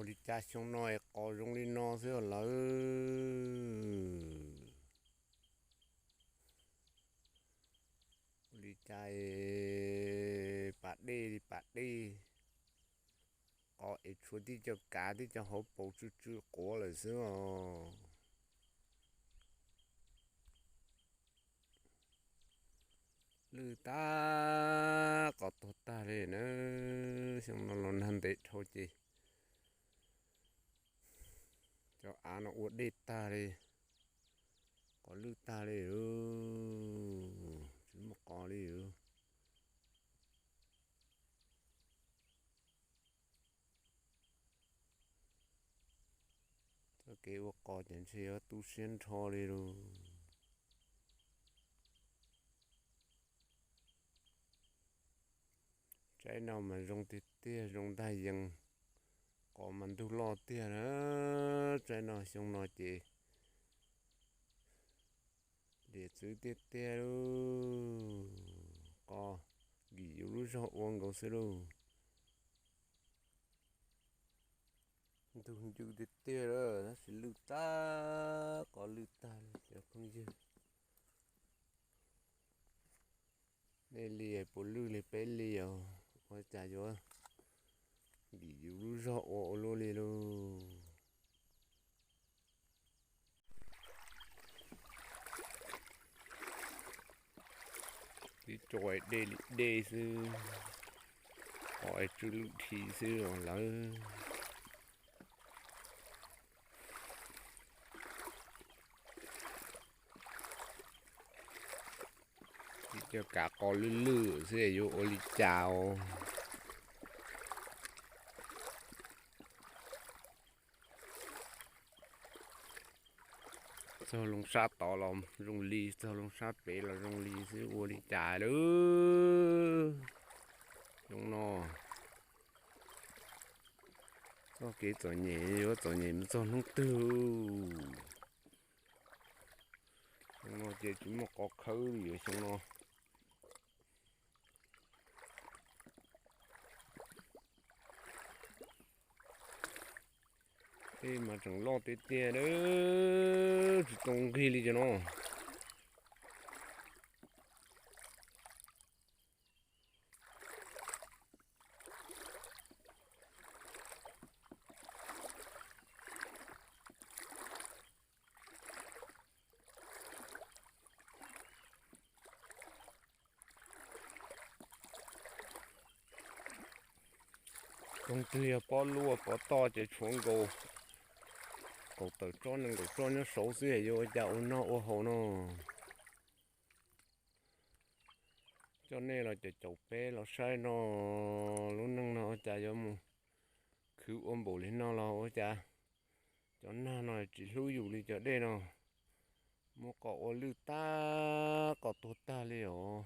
Ua li cas xyoo no es qos zoo li no xwb os lawv? Ua li cas es pas dej li pas dej, qos es tshuav tib co kav tib co hauv paus tsw tsw quav lawm xwb os. Lwj tag, qos tuag tag li na. Xyoo no los nag ntev dhau ces cov av no ua dej tag li, qos lwj tag li, tsis muaj qos li. Txoj kev ua qos ces ntshe yuav tu siab nrho li lauj. Tsaib no mas zoo tiag tiag, zoo ntaj yees, qos mas ntug loj tiag na. Tsaib no xyoo no ces liam txwv tiag tiag lauj. Qos nkim yus lub zog ua nkaus xwb lauj. Ntug ncw tiag tiag lawm, tab sis lwj tag, qos lwj tag li cov phooj ywg. Nej li puas lwj li peb li os? Ua cas yuav nkim yus lub zog ua ua luaj li lauj? Twb tso dej li dej xwb, qos es tsw lwj dhi xwb os lawv. Tib co kav qos lwj lwj xwb yuav ua li cas os. Txog loo sab tod los zoo li, txog loo sab pem los zoo li xwb, ua li cas lawm? Xyoo no txoj kev txom nyem yuav txom nyem mus txog hnub twg? Xyoo no ces tsis muaj qos khawb li yuav xyoo no. Tej mas tseem loj tiag tiag, tsis tau nqig li cov no. Koog twg yog pob luaj pob toj ces tshuav nkaus kaum tawm tsob nees nkaum tsob nyob saud xwb, yuav ua cas ua noj ua haus no. Coj nej los caum caum peb los saib no, lub neej no ua cas yuav mus khwv ua npaum li no los ua cas cov nag no tsis hlub yus li cov dej no. Muab qos ua lwj tag, qos tuag tag li os.